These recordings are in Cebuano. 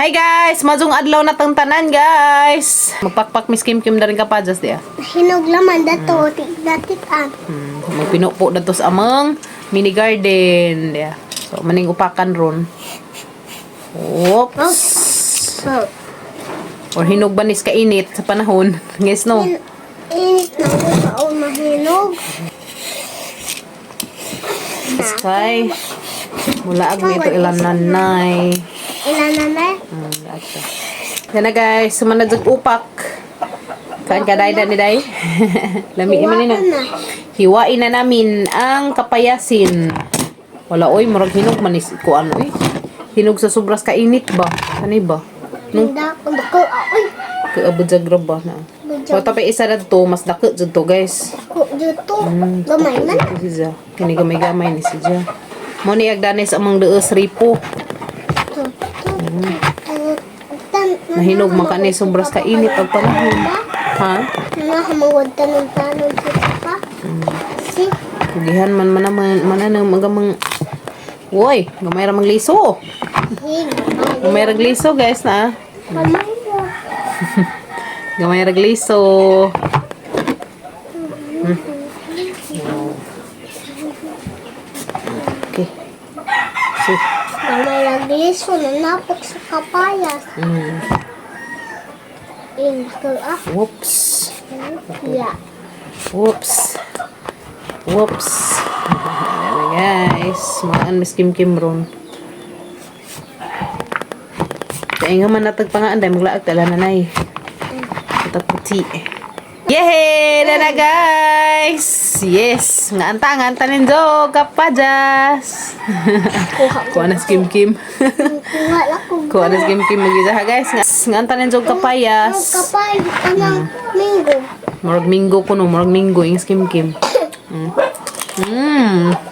Hi guys! Mazong adlaw na tang tanan, guys! Magpakpak Miss Kim Kim na rin ka pa, just diya. Hinog laman dato, datikan. Magpinupo na to sa amang mini garden. Diya. So, maning upakan ron. Oops! Oh. Or hinog ba nis kainit sa panahon? Guys, no? Init na ko sa mahinog. Sky. Mula ag nito ilan nanay. Ilan na na? Laag to. Yan na guys, sumanad sa upak. Kaan ka day ni day? Lami man ni na. Na. Hiwain na namin ang kapayasin. Wala oy, murag hinog man is kuan oy. Hinog sa sobras kainit ba? Ani ba? Nung dako dako oy. Kaabot sa grab ba na. Budjag. So, tapay isa na to, mas dako jud to, guys. Ko dito. Gamay man. Ito si Zia. Kini gamay-gamay ni si Zia. Mo ni agdanis amang dees ripo. Tu, tu, tu, tu. Nahinog man kani sobras kainit ang panahon. Ha? Nakamanggod tanon-tanon sa papa. Si Kugihan man man man man ang magamang. Uy, gamay ra mangliso. hig. Gamay ra gliso, guys, na. Gamay ra. Gamay ra gliso. Okay. So, Gamay ra gliso nanapok sa kapayas. In ko ah. Whoops. Yeah. Whoops. Whoops. Ayan na, guys. Maan Miss Kim Kim ron. Kaya nga man natag pangaan dahil maglaag tala nanay. Ito puti. Yehey! Dana guys! Yes! Nga anta, nga anta nindo! Kapajas! Kuha. Kuha na si Kim Kim. Kuha lang ko. Kuha na si Kim Kim mag-isa ha guys. Nga, nga anta nindo Ang kapayas. kapay anang minggo. Murag minggo ko no, murag minggo yung Kim Kim.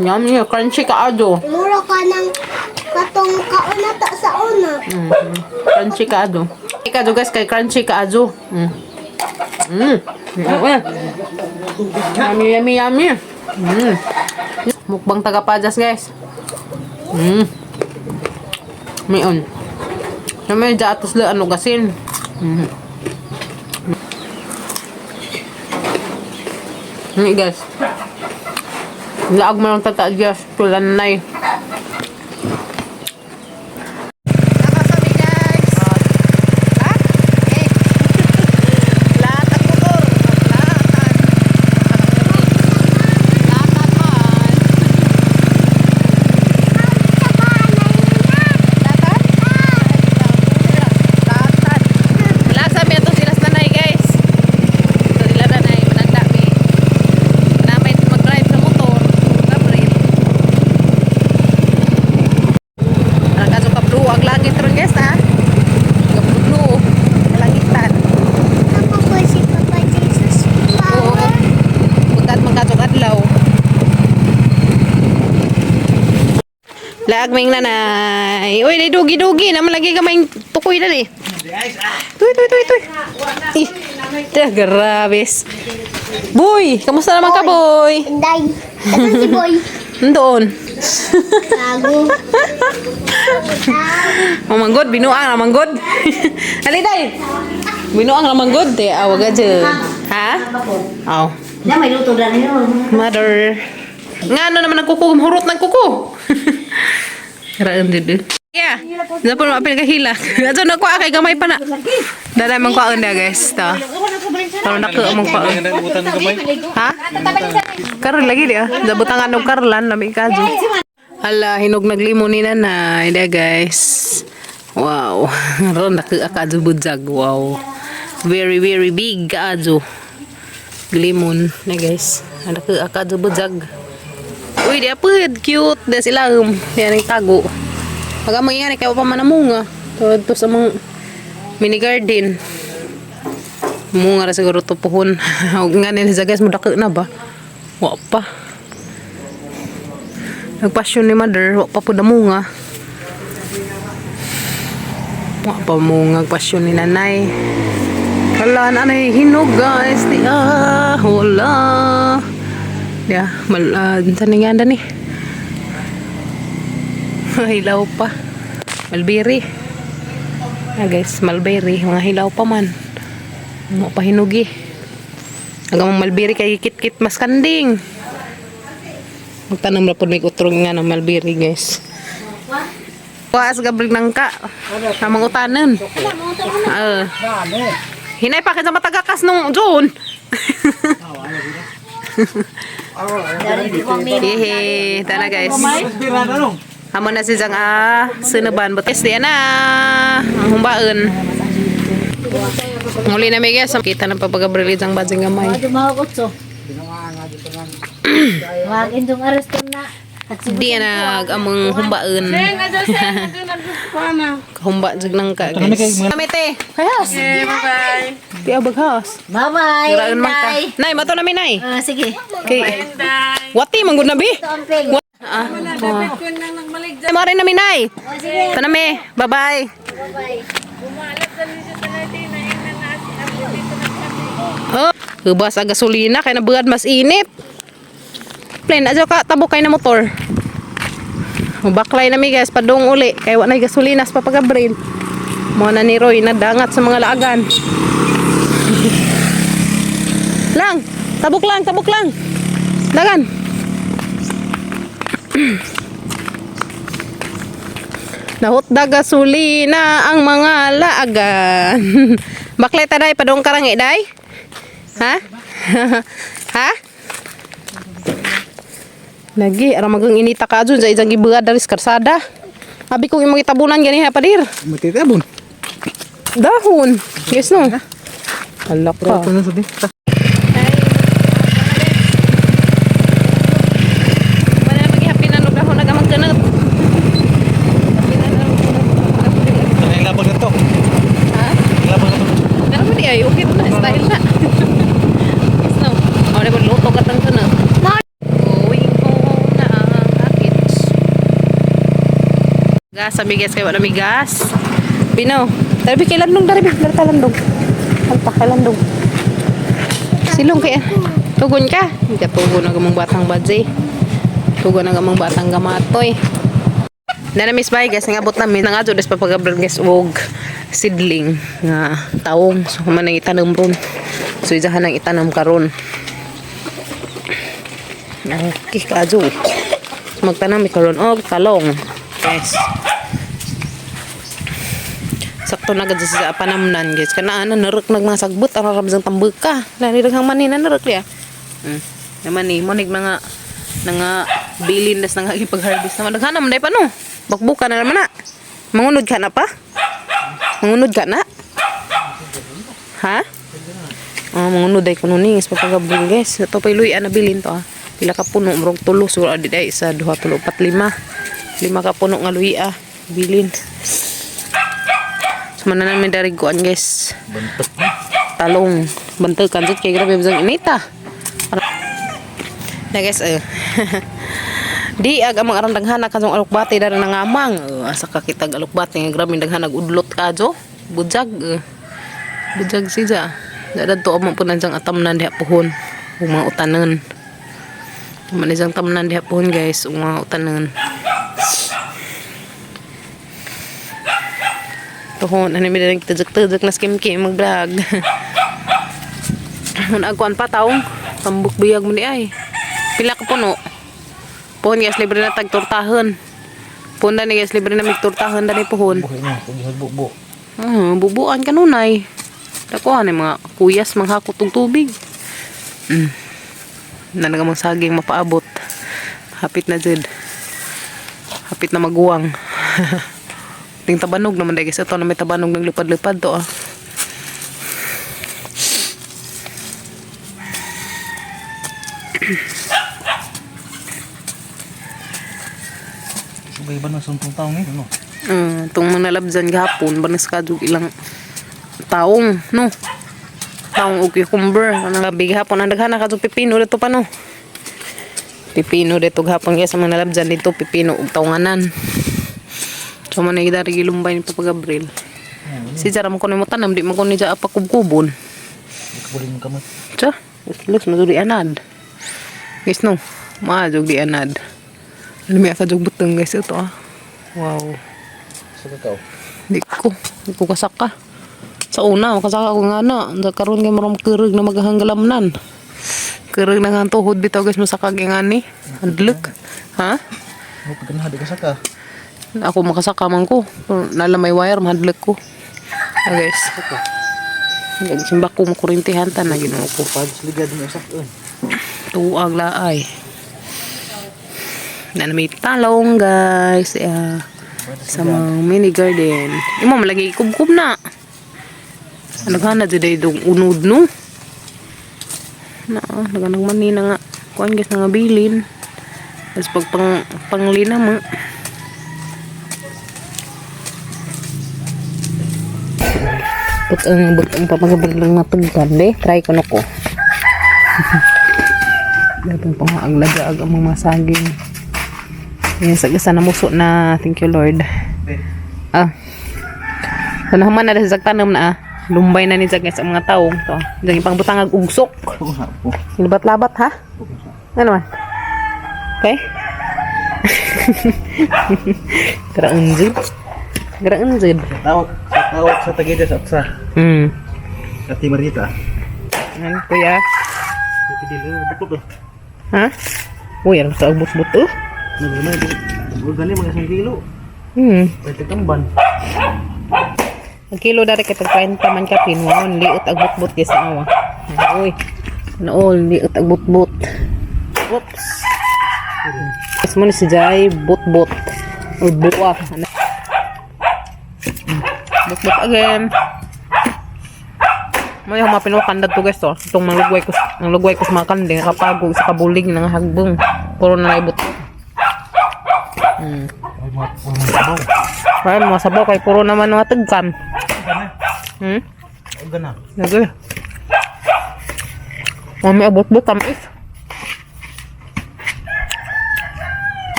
Yummy, crunchy ka ado. Mura ka ng katong kauna ta sa una. Crunchy ka ado. Ka ado guys, kay crunchy ka ado. Yummy, yummy, yummy. Mukbang taga Pajas, guys. Mayon. Yummy, daatos le ano gasin. Guys. Laag mo lang tataas, guys. Tulanay. Nakasami, guys. Ha? Eh. Lahat ang motor. Lahatan. Lahatan man. Lahatan? Lahatan. Wala sa amin itong sila nanay, guys. Ito sila nanay. Mananda mi. Namay mag-drive sa motor. Gabriel. Ang kaso ka-blue ang langit ron, guys, ha? Ka-blue. Kalangitan. Ako po si Papa Jesus. Oo. Power. Pagkat magkasok adlaw. Laag ming nanay. Uy, di dugi-dugi. Naman lagi ka may tukoy na eh. Tuy, tuy, tuy, tuy. Ih, teh, grabes. Boy, kamusta naman ka, boy? Inday. Ito si Boy. Doon. Gago. Mamanggod, binuang ramanggod. Ali day. Binuang ramanggod, te awag aja. Ha? Aw. Na may luto na niyo. Mother. Nga ano naman ang kuko, hurot ng kuko. Raan din. Yeah. Dapat mo apil kahila. Ato na kuha kay gamay pa na. Dada man kuha na guys to. Karon na ko among kuha. Ha? Karon lagi dia. Dabutangan og karlan lami kadyo. Hala, hinog naglimo ni nanay, da guys. Wow. Ron na ka budzag. Wow. Very very big kaadyo. Limon na guys. Ano ka kaadyo budzag. Uy, di apud cute. Da sila yan ang tago. Pag amang yan, kaya pa man ang munga. To sa mga mini garden. Munga ra siguro to puhon. Huwag nga nila sa guys, mudako na ba? Wa pa. Nagpasyon ni mother, wa pa po na munga. Wa pa munga pasyon ni nanay. Hala na nay hinog guys. Di ah, wala. Ya, mal saan nga ni? Hilaw pa. Malbiri. Ah, guys, mulberry, mga hilaw pa man. Mo pa hinugi. Ang among mulberry kay kit-kit mas kanding. Magtanam ra pud may utrong nga ng mulberry, guys. Wa sa Gabriel nangka. Amang utanan. Eh. Hinay pa kita matagakas nung June. Hehe, tara guys. Amo na si Jang ah, sinuban but di na ang humbaon. Muli na mi guys, kita ng papagabril jang bajing gamay. Dumawag utso. Wag indong aresto na. Di na among humbaon. Kahumba jud nang ka guys. Kami te. Hayas. Bye-bye. Di abag has. Bye-bye. Graon man ka. Inday. Nay, mato na mi nay. Ah, sige. Okay. Wati man gud na bi. Ito ang peng. Ah. Dapat ko nang nagmalig Ay, Mare na mi nay. Oh, sige. Ito na mi. Bye-bye. Bye-bye. Bumalat sa dito sa natin na ina na si Abdi dito na sabi. Oh, hubas ang gasolina kay nabuad mas init. Plan adyo ka tabok kay na motor. Baklay na mi guys, padung uli kay wa nay gasolina sa Papa Gabriel. Mo na ni Roy nadangat sa mga laagan. Lang, tabok lang, tabok lang. Dagan. Nahutda gasolina ang mga laagan. Baklay ta day, padung karangi day. Ha? Ha? Lagi, ara magang inita ka dyan sa isang gibuga daris karsada. Abi kong imong itabunan gani ha padir. Matitabon. Dahon. Yes no. Alak ka. Wala magihapin na dahon nagamang kanat. Labag na to. Ha? Labag na to. Pero mo di ay okay to na style na. Yes no. Mao na luto ka tang kanat. Going home na ang akit. Gas, sabi guys, kay wala may gas. Pino, dari kay landong dari dari ta landong. Alpa kay landong. Silong kay tugon ka. Hindi ka tugon ang gamang batang badzi. Tugon ang gamang batang gamatoy. Na na miss bye guys, ngabot namin nangadto des papagabril guys og seedling nga taong so man ang itanom ron. So ijahan ang itanom karon. Okay, kadyo. So, magtanam karon og talong. Guys. Sakto na gad sa panamnan guys. Kana ana nerek nag mga sagbot ang rarab sang tambeka. Nani daghang mani na nerek diya. Naman ni mo mga nga bilin das nang pag-harvest naman daghan naman day pa no. Bakbuka na naman na. Mangunod ka na pa? Mangunod ka na? Ha? Oh, mangunod ay kuno ni is papagabril guys. Ito pa iluy na bilin to ah. Pila ka puno murag tulo siguro adi day isa duha tulo upat lima. Lima ka puno nga luy ah bilin. So man na namin dari kuan guys. Bantot. Talong bantukan jud kay grabe bisang inita. Na guys eh. Di ag amang aran daghana kadtong alukbati dari nangamang. Asa ka kitag alukbati nga grabe daghana udlot kadto. Budyag. Budyag siya. Dadto amang punan sang atamnan diha puhon ug mga utanon. Man isang tamnan diha puhon guys ug mga utanon. Tuhon ano mi diri tujok-tujok na skim-kim mag-vlog. Mun agkuan pa taong tambuk biyag mo ni ay. Pila ka puno. Puhon guys libre na tag tortahon. Puhon na ni guys libre na mig tortahon dani puhon. Buhay mo. Kung gisag bubo. Ah, bubuan kanunay. Dakuha ni mga kuyas manghakot og tubig. Nanaga mong saging mapaabot. Hapit na jud. Hapit na maguwang. Ting tabanog naman dahil guys. Ito na may tabanog ng lupad-lupad to ah. Sugay ba na suntong taong eh? Ano? Itong mga nalabzan gahapon, banis ka jud ilang taong, no? Taong og cucumber. Ano labi gahapon ang daghan na kadtong pipino dito pa no. Pipino dito gahapon kaya sa mga nalabzan dito pipino og taonganan. So man ay dari gilumbay ni Papa Gabriel. Si Jara mo kuno mo tanam di mo kuno ja pa kubkubon. Di ka buling kamot. Tsa, looks mo di anad. Guys no, maadjog di anad. Alam mo ka jog butong guys ito ah. Wow. Sa kakao. Di ko kasaka. Sa una, makasaka ko nga na. Sa karon kay marong kurog na maghanggalamnan. Kurog na nga ang tuhod bitaw guys, masaka gyud nga ni. Hadlok. Ha? Mo pag di ka saka. Ako makasaka man ko. Pero nala may wire, mahadlok ko. Ah, guys. Nagsimba ko makurintihan ta na Ginoo ko. Pag ligad mo usak on. Tuag laay. Na may talong guys. Yeah. Sa mga mini garden. Imo malagi kubkub na. Naghana jud ay dong unod no. Na, naganang mani na nga. Kuan guys nga bilin. Tapos pag pang panglina mo. But ang papagabag lang na tagkan de. Try ko na ko. Dapat pa nga ang lagaag ang mga saging. Yan, sa isa na muso na. Thank you, Lord. Ah. So, nahuman na sa tanom na ah. Lumbay na ni Zag sa mga taong to. Diyan ipang butang ag ugsok. Labat-labat ha? Ano man? Okay? Graunjid. Graunjid. Tawag, tawag sa tagida sa Aksa. Ati Marita. Ano, kuya? Pwede buto. Ha? Uy, ano sa but-but oh? Naglamay di. Gani mga isang kilo. Pwede tamban. Ang kilo dari kay tag 30 man kapin, wow, liot ag but-but guys awa. Uy. Nool, liot ag but-but. Oops. Guys mo ni si Jai but-but. Or buwa. Ano? But-but again. May yung mga pinukan to guys to. Itong mga lugway ko, ang lugway ko sa mga kanding, nakapagog sa kabulig ng hagbong. Puro na naibot. Ay mga mga sabaw. Ay, mga sabaw kay puro naman mga tagkan. Ay gana. Lagi. Mami abot-bot tamis.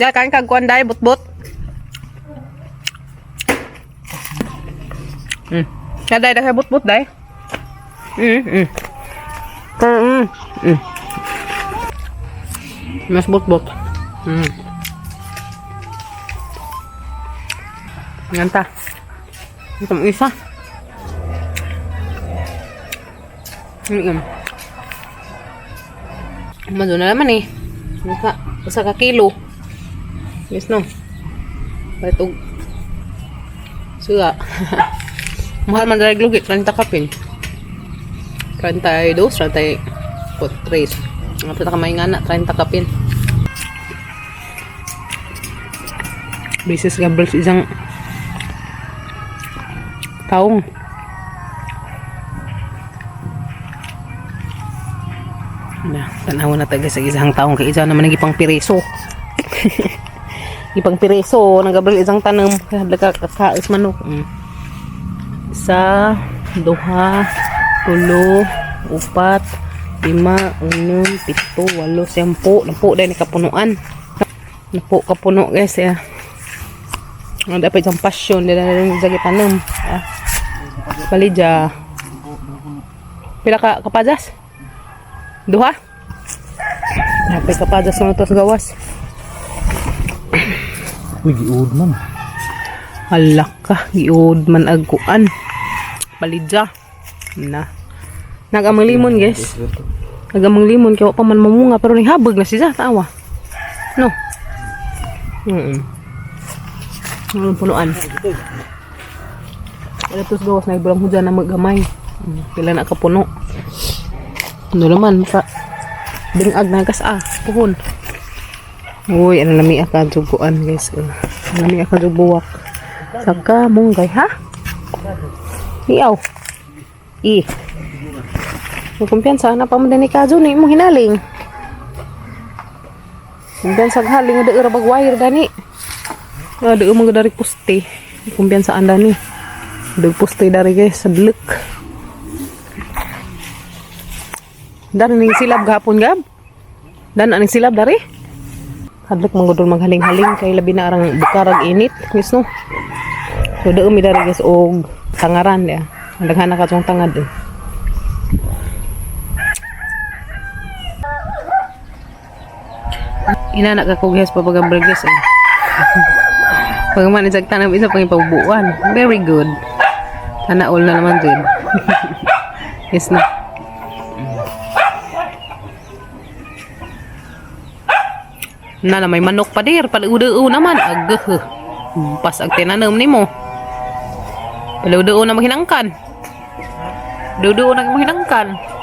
Ya, kain kag kuan dai bot-bot. Ya dai dai bot-bot dai. Mas bot-bot. Nganta. Itong isa. Mado na naman eh. Naka, usa ka kilo. Yes no. Kahit og suga. Mahal man dahil lugi, 30 kapin. 32, 33. Ang ka may nga na, 30 kapin. Basis Gabriel sa isang taong. Na, tanaw na taga sa isang taong kay isa naman ang ipang pireso. Ipang pireso ng Gabriel isang tanong kaya kakais manok. Isa, duha, tulo, upat, lima, unom, pito, walo, sampu. Nampu dahil nakapunuan. Nampu kapuno guys ya. Ang dapat isang passion dahil na rin sa tanong. Ah. Palidya. Pila ka kapajas? Duha? Napay kapajas na ito sa gawas. Uy, giud man. Hala ka, giud man agkuan. Palidya. Na. Nagamang limon, guys. Nagamang limon kay wa pa man mamunga pero nihabag na siya tawa. No. Ang punuan. Wala to sa gawas na ibulang hujan na magamay. Pila na kapuno. Ano naman pa. Bingag na gas ah, puhon. Uy, ano lami ka juguan guys. Ano lami ka jubuwak. Saka munggay ha? Iyaw. I. May kumpiyansa na pa mo din ni Kajo ni imong hinaling. Kumpiyansa haling nga ra bag wire dani. Nga da mo dari poste. Kumpiyansa anda ni. Dag poste dari guys sa dlek. Dan ning silab gahapon gab. Dan aning silab dari. Hadlok manggudol maghaling-haling kay labi na arang bukarag init, guys no. So daom mi dari guys og tangaran ya. Ang daghan na katong tangad eh. Inana ka ko guys papagambal guys eh. Pag man isag tanam isa pang ipabuuan. Very good. Tanaol na naman din. Yes na. Na na may manok pa dir, palaudo naman agh. Pas ag tinanom nimo. Palaudo na mahinangkan. Dudo na mahinangkan.